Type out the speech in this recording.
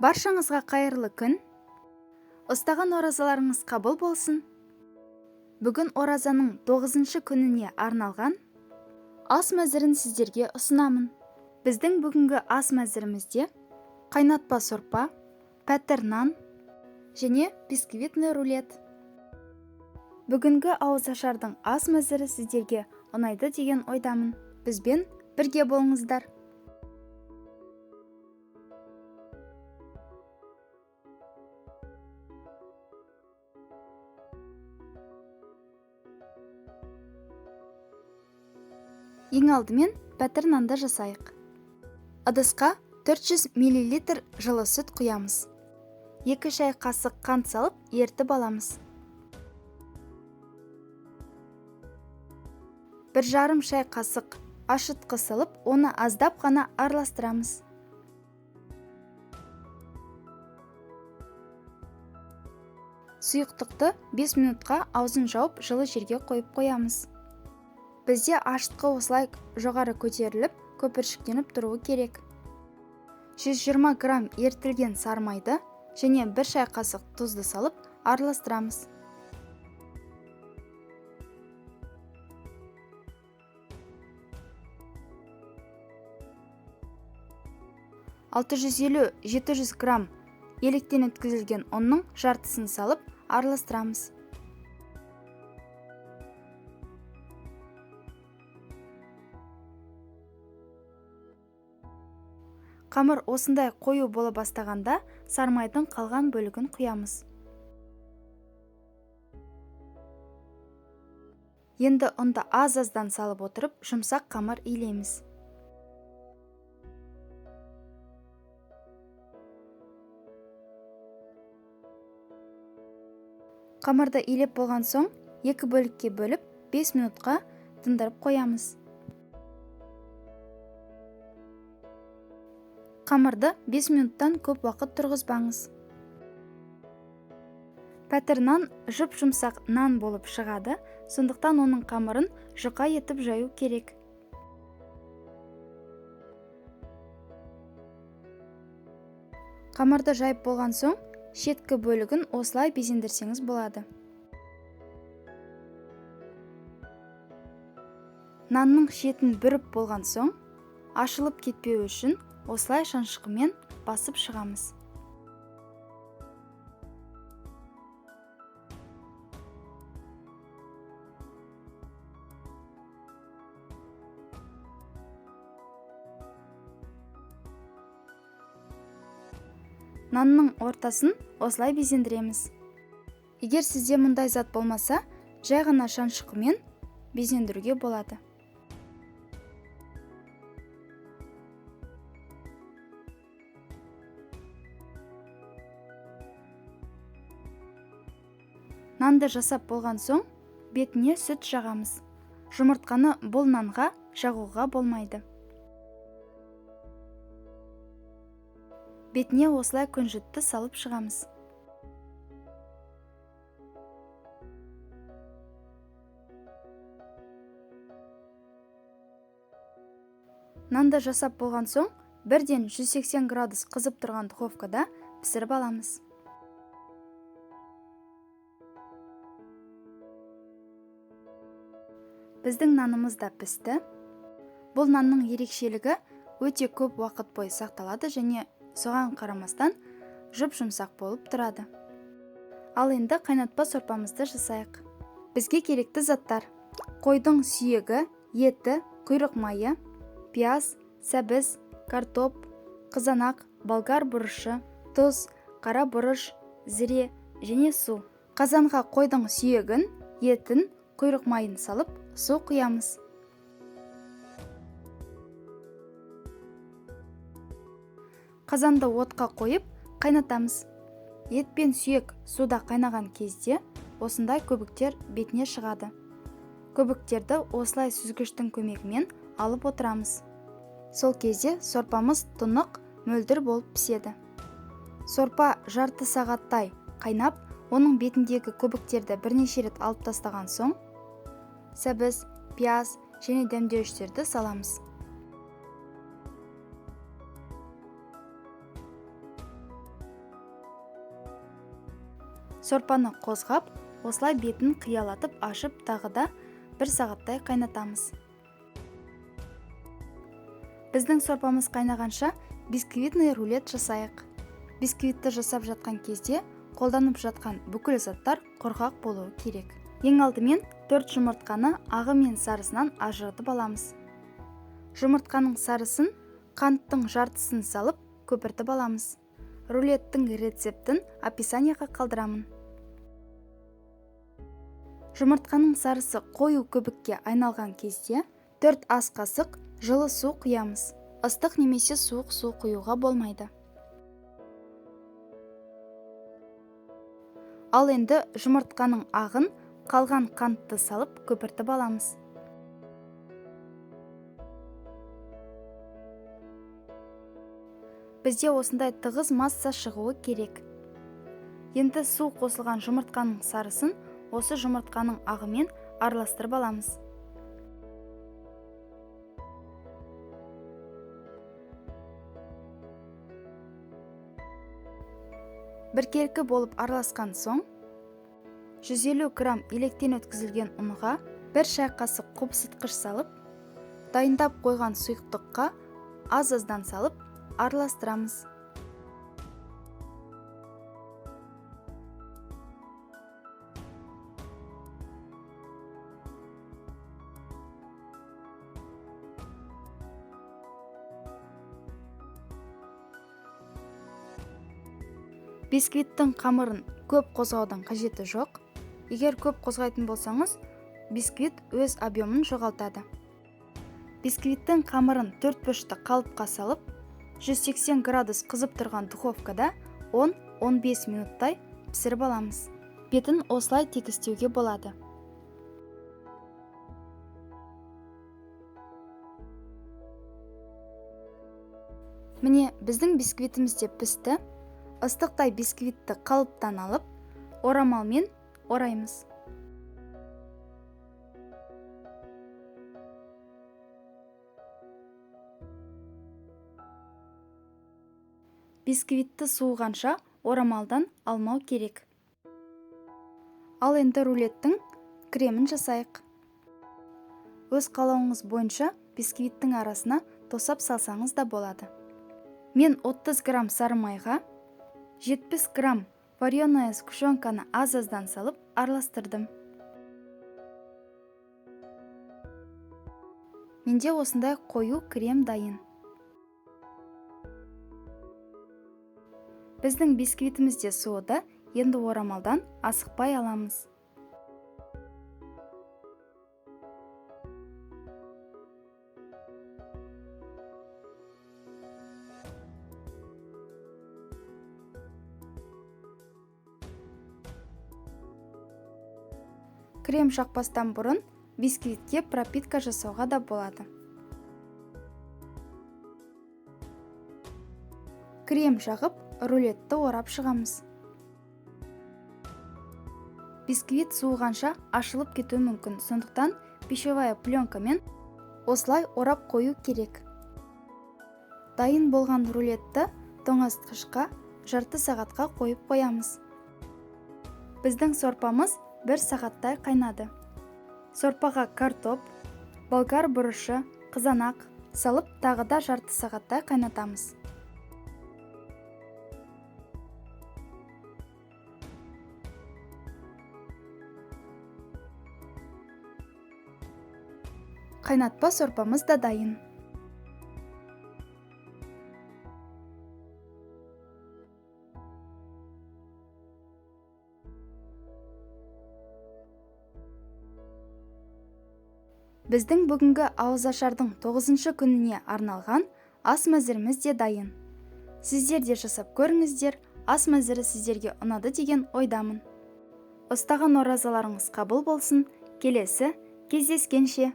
Баршаңызға қайырлы күн. Ұстаған оразаларыңыз қабыл болсын. Бүгін оразаның 9-шы күніне арналған ас мәзірін сіздерге ұсынамын. Біздің бүгінгі ас мәзірімізде қайнатпа сорпа, пәтір нан және бисквитный рулет. Бүгінгі ауызашардың ас мәзірі сіздерге ұнайды деген ойдамын. Бізбен бірге болыңыздар. Ең алдымен пәтір нанды жасайық. Ыдысқа 400 мл жылы сүт құямыз. 2 шай қасық қант салып ерітіп аламыз. 1,5 шай қасық ашытқы салып, оны аздап қана араластырамыз. Сұйықтықты 5 минутқа аузын жауып жылы жерге қойып қоямыз. Бізде ашытқы осылай жоғары көтеріліп, көпіршіктеніп тұруы керек. 120 грамм ерітілген сары майды және 1 шай қасық тұзды салып араластырамыз. 650-700 грамм електен өткізілген ұнның жартысын салып араластырамыз. Қамыр осындай қою бола бастағанда сармайдың қалған бөлігін құямыз. Енді ұнды аз-аздан салып отырып, жұмсақ қамыр илейміз. Қамырды илеп болған соң, 2 бөлікке бөліп, 5 минутқа тындырып қоямыз. Қамырды 5 минуттан көп уақыт тұрғызбаңыз. Пәтір нан жұп-жұмсақ нан болып шығады, сондықтан оның қамырын жұқа етіп жаю керек. Қамырды жайып болған соң, шеткі бөлігін осылай безендірсеңіз болады. Нанның шетін бүріп болған соң, ашылып кетпеуі үшін осылай шанышқымен басып шығамыз. Нанның ортасын осылай безендіреміз. Егер сізде мұндай зат болмаса, жай ғана шанышқымен безендіруге болады. Нанды жасап болған соң, бетіне сүт жағамыз. Жұмыртқаны бұл нанға жағуға болмайды. Бетіне осылай күнжітті салып шығамыз. Нанды жасап болған соң, бірден 180 градус қызып тұрған духовкада пісіріп аламыз. Біздің нанымыз да пісті. Бұл нанның ерекшелігі өте көп уақыт бойы сақталады және соған қарамастан жұп-жұмсақ болып тұрады. Ал енді қайнатпа сорпамызды жасайық. Бізге керекті заттар: қойдың сүйегі, еті, құйрық майы, пияз, сәбіз, картоп, қызанақ, болгар бұрышы, тұз, қара бұрыш, зіре және су. Қазанға қойдың сүйегін, етін, құйрық майын салып, су құямыз. Қазанды отқа қойып, қайнатамыз. Ет пен сүйек суда қайнаған кезде осындай көбіктер бетіне шығады. Көбіктерді осылай сүзгіштің көмегімен алып отырамыз. Сол кезде сорпамыз тұнық, мөлдір болып піседі. Сорпа жарты сағаттай қайнап, оның бетіндегі көбіктерді бірнеше рет алып тастаған соң, сәбіз, пияз және дәмдеуіштерді саламыз. Сорпаны қозғап, осылай бетін қиялатып ашып, тағы да 1 сағаттай қайнатамыз. Біздің сорпамыз қайнағанша бисквитный рулет жасайық. Бисквитті жасап жатқан кезде қолданып жатқан бүкіл заттар құрғақ болуы керек. Ең алдымен 4 жұмыртқаны ағы мен сарысынан ажыратып аламыз. Жұмыртқаның сарысын қанттың жартысын салып көпіртіп аламыз. Рулеттің рецептін описанияға қалдырамын. Жұмыртқаның сарысы қою көбікке айналған кезде 4 ас қасық жылы су құямыз. Ыстық немесе суық су құюға болмайды. Ал енді жұмыртқаның ағын қалған қантты салып көпіртіп аламыз. Бізде осындай тығыз масса шығуы керек. Енді су қосылған жұмыртқаның сарысын осы жұмыртқаның ағымен араластырып аламыз. Біркелкі болып араласқан соң 150 грамм електен өткізілген ұнға 1 шай қасық қопсытқыш салып, дайындап қойған сұйықтыққа аз-аздан салып араластырамыз. Бисквиттің қамырын көп қозғаудың қажеті жоқ. Егер көп қозғайтын болсаңыз, бисквит өз объемын жоғалтады. Бисквиттің қамырын 4 бұрышты қалыпқа салып, 180 градус қызып тұрған духовкада 10-15 минуттай пісіріп аламыз. Бетін осылай тегістеуге болады. Міне, біздің бисквитіміз де пісті. Ыстықтай бисквитті қалыптан алып, орамалмен ораймыз. Бисквитті суығанша орамалдан алмау керек. Ал енді рулеттің кремін жасайық. Өз қалауыңыз бойынша бисквиттің арасына тосап салсаңыз да болады. Мен 30 грамм сары майға 70 грамм вареная сгущенканы аз-аздан салып араластырдым. Менде осындай қою крем дайын. Біздің бисквитіміз де суыды, енді орамалдан асықпай аламыз. Крем жақпастан бұрын бисквитке пропитка жасауға да болады. Крем жағып, рулетті орап шығамыз. Бисквит суығанша ашылып кетуі мүмкін, сондықтан пищевая пленкамен осылай орап қою керек. Дайын болған рулетті тоңазытқышқа жарты сағатқа қойып қоямыз. Біздің сорпамыз 1 сағаттай қайнады. Сорпаға картоп, болгар бұрышы, қызанақ салып тағы да жарты сағаттай қайнатамыз. Қайнатпа сорпамыз да дайын. Біздің бүгінгі ауызашардың 9-шы күніне арналған ас мәзіріміз де дайын. Сіздер де жасап көріңіздер, ас мәзірі сіздерге ұнады деген ойдамын. Ұстаған оразаларыңыз қабыл болсын. Келесі кездескенше.